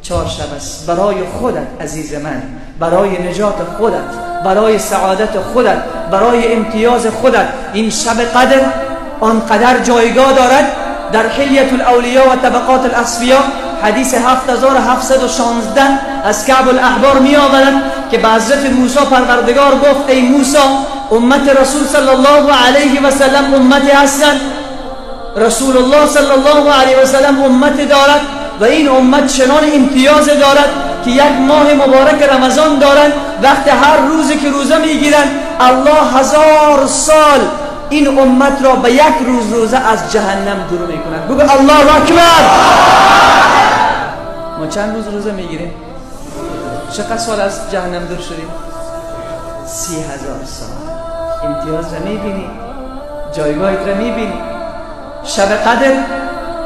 4 شب است برای خودت عزیز من، برای نجات خودت، برای سعادت خودت، برای امتیاز خودت. این شب قدر آنقدر جایگاه دارد. در حلیة الاولیا و طبقات الاصفیا حدیث 7716 از کعب الاحبار می آورد که به حضرت موسی پروردگار گفت ای موسی، امت رسول صلی الله علیه و سلم امت هستند، رسول الله صلی الله علیه و سلم امت دارد و این امت چنان امتیاز دارد که یک ماه مبارک رمضان دارند، وقت هر روزی که روزه میگیرند الله 1000 سال این امت را به یک روز روزه از جهنم دور میکند. بگو الله اکبر. ما چند روز روزه میگیریم؟ چقدر سال از جهنم دور شدیم؟ 30,000 سال. امتیاز را میبینی، جایگاهت را میبینی. شب قدر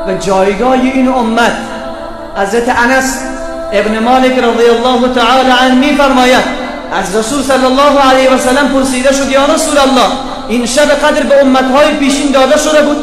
و جایگاه این امت. حضرت انس ابن مالک رضی الله تعالی عنه میفرماید از رسول صلی الله علیه و سلم پرسیده شد یا رسول الله، این شب قدر به امتهای پیشین داده شده بود،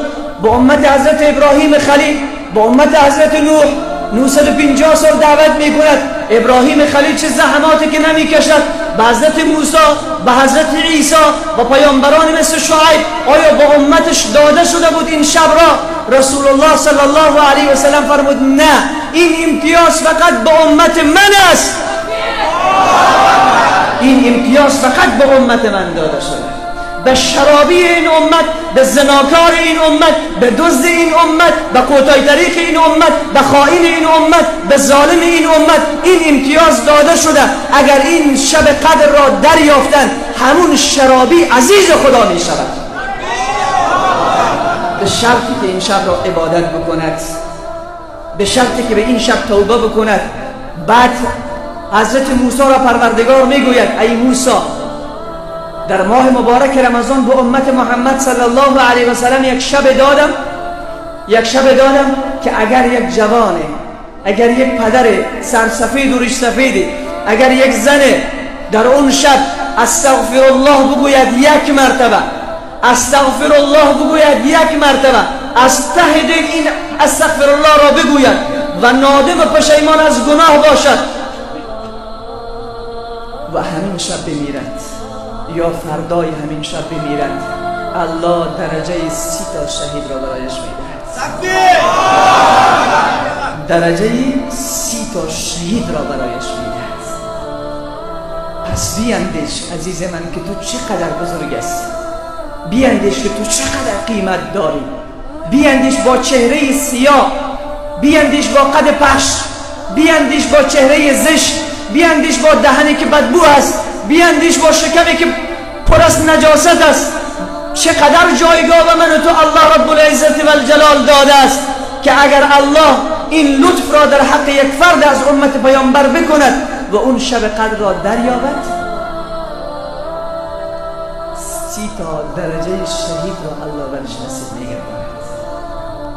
به امت حضرت ابراهیم خلیل، به امت حضرت نوح 950 سال دعوت میکند. ابراهیم خلیل چه زحماتی که نمیکشد، به حضرت موسی، به حضرت عیسی و پیامبران مثل شعیب، آیا به امتش داده شده بود این شب را؟ رسول الله صلی الله علیه و سلم فرمود نه، این امتیاز فقط به امت من است. این امتیاز فقط به امت من داده شده. به شرابی این امت، به زناکار این امت، به دزد این امت، به کوتاه طریق این امت، به خائن این امت، به ظالم این امت این امتیاز داده شده. اگر این شب قدر را دریافتند همون شرابی عزیز خدا می شود، به شرطی که این شب را عبادت بکند، به شرطی که به این شب توبه بکند. بعد حضرت موسی را پروردگار می گوید ای موسی، در ماه مبارک رمضان به امت محمد صلی الله علیه و سلم یک شب دادم، یک شب دادم که اگر یک جوانه، اگر یک پدر سرسفید و ریش سفیدی، اگر یک زن در اون شب استغفر الله بگوید یک مرتبه، استغفر الله بگوید یک مرتبه، از ته دل این استغفر الله را بگوید و نادم و پشیمان از گناه باشد و همین شب بمیرد یا فردای همین شب بمیرد، الله درجه 30 تا شهید را برایش میدهد. درجه 30 تا شهید را برایش میدهد. پس بیاندیش عزیز من که تو چقدر بزرگ است، بیاندیش که تو چقدر قیمت داری، بیاندیش با چهره سیاه، بیاندیش با قد پخش، بیاندیش با چهره زشت، بیاندیش با دهنی که بدبو است، بیاندیش با شکمی که پر از نجاست است. چقدر جایگاه به من و تو الله رب العزت و الجلال داده است که اگر الله این لطف را در حق یک فرد از امت پیامبر بکند و اون شب قدر را دریابد، 30 تا درجه شهید را الله برش نصیب می‌گرداند.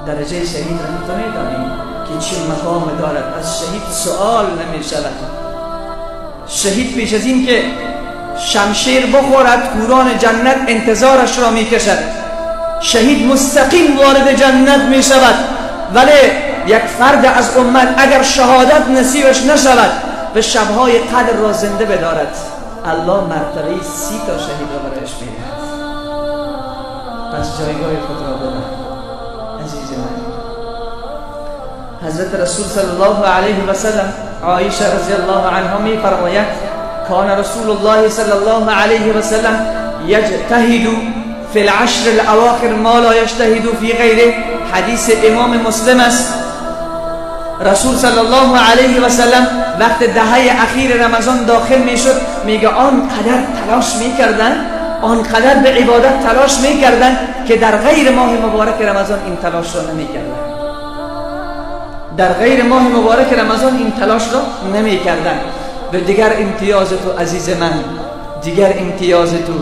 درجه شهید را تو می‌دانی که چه مقام دارد. از شهید سوال نمی‌شود. شهید پیش از این که شمشیر بخورد حوران جنت انتظارش را میکشد. شهید مستقیم وارد جنت می شود. ولی یک فرد از امت اگر شهادت نصیبش نشود و شبهای قدر را زنده بدارد، الله مرتبه 30 تا شهید را برایش میدهد. پس جایگاه خود را ببر عزیز من. حضرت رسول صلی الله علیه و سلم، عایشه رضی الله عنها می فرماید کان رسول الله صلی الله علیه و سلم یجتهد فی العشر الاواخر ما لا یجتهد فی غیره. حدیث امام مسلم است. رسول صلی الله علیه و سلم وقت دهه اخیر رمضان داخل میشد، میگه آنقدر تلاش میکردن، آنقدر به عبادت تلاش میکردن که در غیر ماه مبارک رمضان این تلاش را نمیکردن. در غیر ماه مبارک رمضان این تلاش را نمیکردن. به دیگر امتیاز تو عزیز من، دیگر امتیاز تو،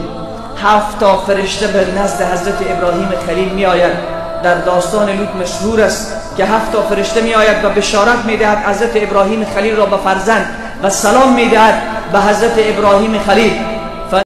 7 تا فرشته به نزد حضرت ابراهیم خلیل می آید. در داستان لوط مشهور است که 7 تا فرشته می آید و بشارت می دهد حضرت ابراهیم خلیل را به فرزند و سلام می دهد به حضرت ابراهیم خلیل.